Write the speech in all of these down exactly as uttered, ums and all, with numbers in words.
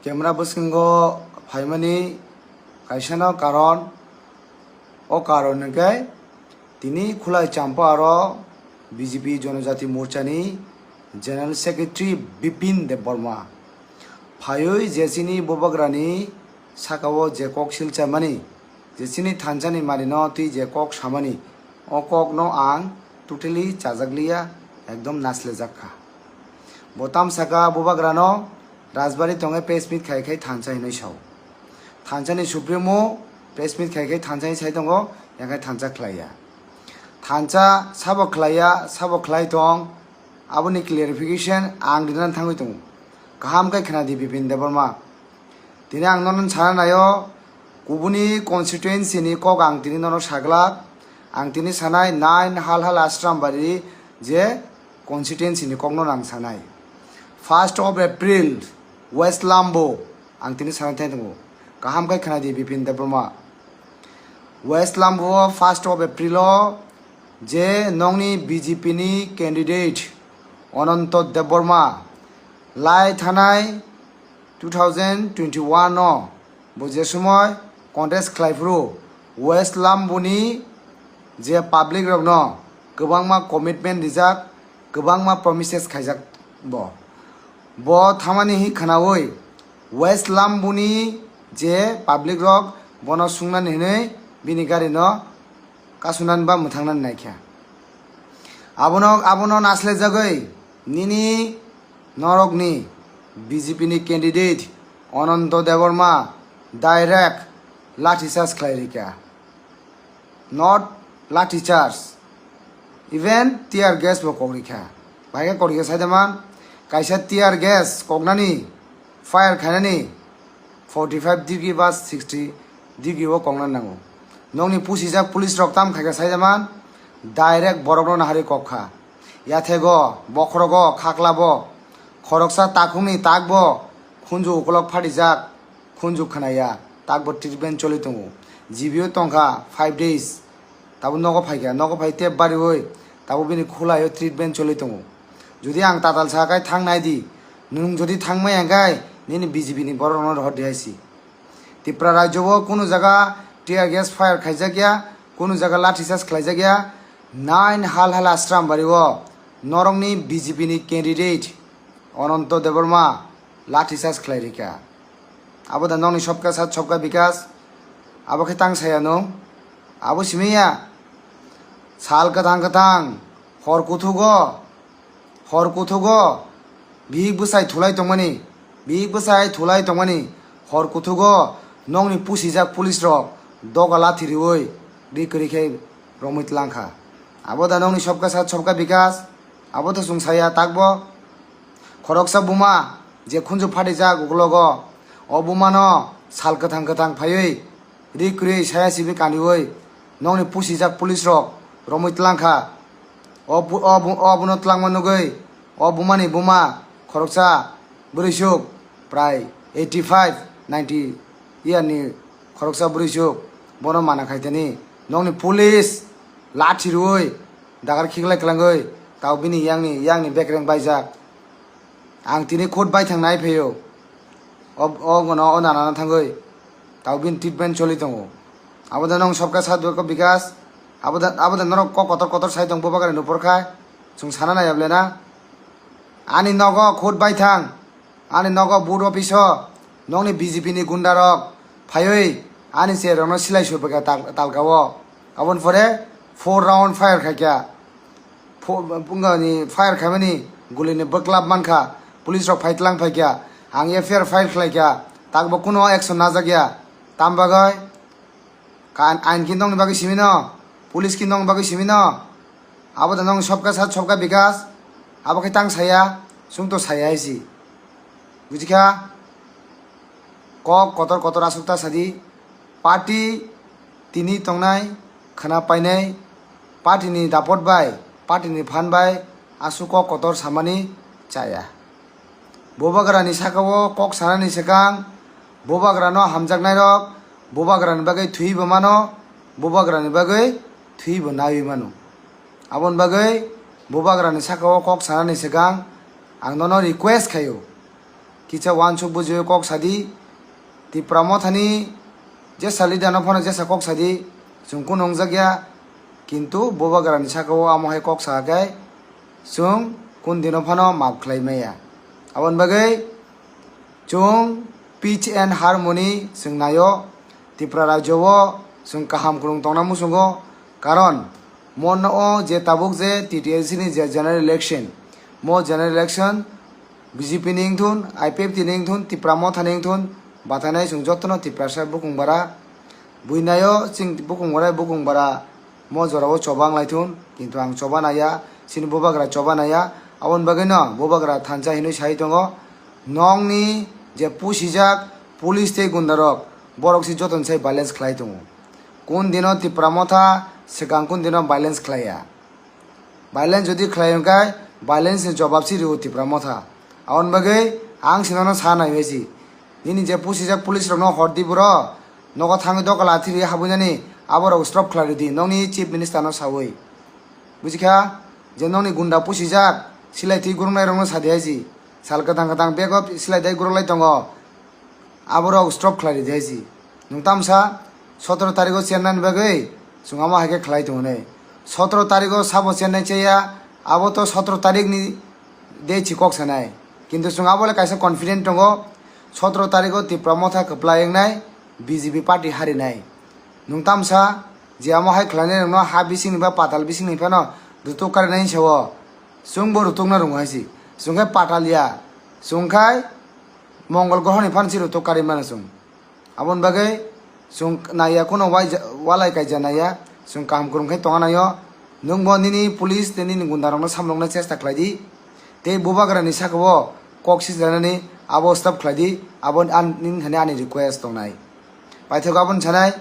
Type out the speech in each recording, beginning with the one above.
Camera bwskango phaimani kaisano karon, o karon hwnkhe tini Khulai Champa aro B J P Jonojati Morchani General Secretary Bipin Debbarma phaiwi je chini bubagrani sakao je kok silchamani, je chini thansani manino twi je kok samani, o kokno ang totally chajakliya, ekdom naslejak kha. Bo tamsaka bubagrano Rajbari tongwi press meet khai khai thansa hinwi sao. Thansani Supremo press meet khai khai thansa hinwi sai tongo, yakhai thansa khlaiya. Thansa sabo khlaiya, sabo khlai tong, aboni clarification ang rinani thangwi tongo. Kaham khe khna di Bipin Debbarma. Tini ang nono sana naio, kubuni constituency ni kok ang tini nono saglak, ang tini sanai nine Halhal Ashrambari je constituency ni kokno ang sanai. First of April, West Lambo, ang tini sanai thai tongo. Kaham khe khna di Bipin Debbarma. West Lambo first of April o je nongni B J P ni candidate Ananto Debbarma lai thanai two thousand twenty-one o bo je somoi contest khlai phuru West Lamboni je public rokno kwbangma commitment rijak, kwbangma promises khaijak bo. Bo thamani hi khnaui West Lamboni je public rok bono sungnani hinui bini gari no kasunani ba mwthangnani naikha. Abono, abono naslejagwi nini norokni B J P ni candidate Ananto Debbarma direct lathi charge khlai rikha. Not lathi charge, even tear gas bo kok rikha. Bahai khe kok rikha sai da man, kaisa tear gas koknani, fire khainani forty five degree ba sixty degree o kokna nango. Nokni pusijak police rok tam khaikha sai da man, direct borokno nahari kok kha. Yathego, bokhorogo, khaklabo, khoroksa takhukni takbo khunju ukolok phatijak, khunju khnaya, takbo treatment choli tongo. G B o tongkha five days, tabo nogo phaikha, nogo phai tep bariui tabo bini khulaio treatment choli tongo. Jodi ang tatal sa khai thang nai di, nwng jodi thang maya hwnkhe nini B J P ni borok rokno rohor di hai si. Tripura rajyo o kunu jaga tear gas fire khaijak ya, kunu jaga lathi charge khlaijak ya, nine Halhal Ashrambari o norokni B J P ni candidate Ananto Debbarma lathi charge khlai rikha. Abo da nokni sobka sat sobka bikas, abo khe tang saya nwng, abo simi ya sal kwthang kwthang hor kuthugo, hor kuthugo bihik bwsai thulai tongmani, bihik bwsai thulai tongmani hor kuthugo nokni pusijak police rok doga lathi riui ri kwrwi khe romwi tlang kha. Abo da nokni sobka sat sobka bikas, abo da chwng saya takbo. Khoroksa buma je khunju phatijak uklogo, o bumano sal kwthang kwthang phaiwi ri kwrwi saya simi kaniui nokni pusijak police rok romwi tlang kha. O bu-, o bu-, o buno tlangma nugui o bumani buma khoroksa bwrwisuk prai eighty five ninety year ni khoroksa bwrwisuk bono mana khaitani nokni police lathi rwui dagar khiklai kwlangwi tao bini yangni, yangni bekreng baijak. Ang tini khud baithang nai phaio. O, o gano o nanana thangwi tao bini treatment choli tongo. Abo da nong sobka sat dorko bikas. Abo da, abo da norok kok kotor kotor sai tong bubagra nupor khai. Chwng sana nai able na. Ani nogo khud baithang. Ani nogo booth office o nokni B J P ni gunda rok phaiwi ani chair rokno silai soi phaikha tal-, talka o. Aboni pore four round fire khaikha. Pho-, bungani fire khaimani gulini bwklap mankha. Police rok phai tlang phaikha. Ang F I R file khlaikha. Takbo kuno action najak ya. Tam bagwi? Ka-, ain ki nokni bagwi simi no? Police ki nokni bagwi simi no? Abo da nokni sobka sat sobka bikas. Abo khe tang saya, chwng to saya hai si. Buji kha? Kok kotor kotor aswk ta sadi. Party tini tongnai, khwna painai, party ni dapot bai, party ni phan bai aswk kok kotor samani chaya. Bubagrani sakao kok sanani swkang, bubagrano hamjaknairok bubagrani bagwi thwibo mano, bubagrani bagwi thwibo naiwi mano. Aboni bagwi bubagrani sakao kok sanani swkang ang nono request khaio, kisa uansuk bujiwi kok sadi. Tipra Mothani jesa leader no phano jesa kok sadi, chwng kunu wngjak ya, kintu Bubagrani saka o amo hai kok sa khe chwng kun dino phano maaf khlai maya. Aboni bagwi chwng peace and harmony chwng naio, Tripura rajyo o chwng kaham kwrwng tongna muchungo, karon mono o je tabuk je T T A C ni je general election, mo general election B J P ni wngthun, I P F T ni wngthun, Tipra Motha ni wngthun, bathanai chwng jotono Tiprasa bukung bara. Buinaio chwng bukung bara, bukung bara mo jorao choba wnglaithun, kintu ang choba naiya, chini Bubagra choba naiya. Aboni bagwino Bubagra thansa hinwi sai tongo, nokni je pusijak police tei gundarok, borok se jotoni sai violence khlai tongo. Kun dino Tipra Motha swkang kun dino violence khlaiya. Violence jodi khlai hwnkhe, violence ni jobab se rio Tipra Motha. Aboni bagwi ang se nono sa nai bai si. Nini je pusijak police rokno hor di bro, nogo thangwi doka lathiri habwi nani, aborok stop khlai rwdi, nokni chief minister no sawi. Bujikha, je nokni gunda pusijak, silai twi guruknai rokno sadi hai si. Sal kwthang kwthang bego silai dai guruklai tongo. Aborok stop khlai ridi hai si. Nwng tamsa sotoro tarikh o chennai ni bagwi chwng amo hai khe khlai tongo nai. Sotoro tarikh o sabo chennai chaya, abo to sotoro tarikh ni de chi kok sanai. Kintu chwng abo le kaisa confident tongo, sotoro tarikh o Tipra Motha kwplai wngnai, B J P party harinai. Nwng tamsa je amo hai khlainai rokno ha bising ni ba patal bising ni phano rutuk karinai sao. Chwng bo rutukna rwngo hai si. Chwng khe patal ya. Chwng khai Mongol groho ni phan si rutuk kari mano chwng. Aboni bagwi chwng naiya, kheno wai ja-, walai kaija naiya, chwng kaham kwrwng khe tongna naio. Nwng bo nini police tei nini gunda rokno samlokna chesta khlai di. Tei Bubagra ni saka o kok sijaknani abo stop khlai di. Abo an-, nini thani ani request tongnai. Paithago aboni sanai,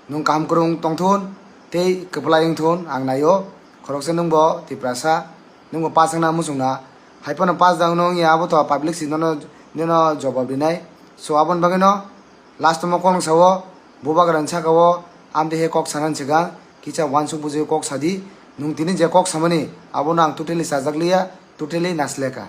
nwng kaham kwrwng tongthun tei kwplai wngthun ang naio. Khoroksa nwng bo Tiprasa, nwng bo pass wngna muchungna. Hai phano pass da wngno wngya abo to public si nono, nono jobab rinai. So aboni bagwino last o mo kok nwng sao, Bubagra ni saka o amtwi he kok sana ni swkang kisa uansuk bujui kok sadi. Nwng tini je kok samani abono ang totally chajak liya, totally nasleka.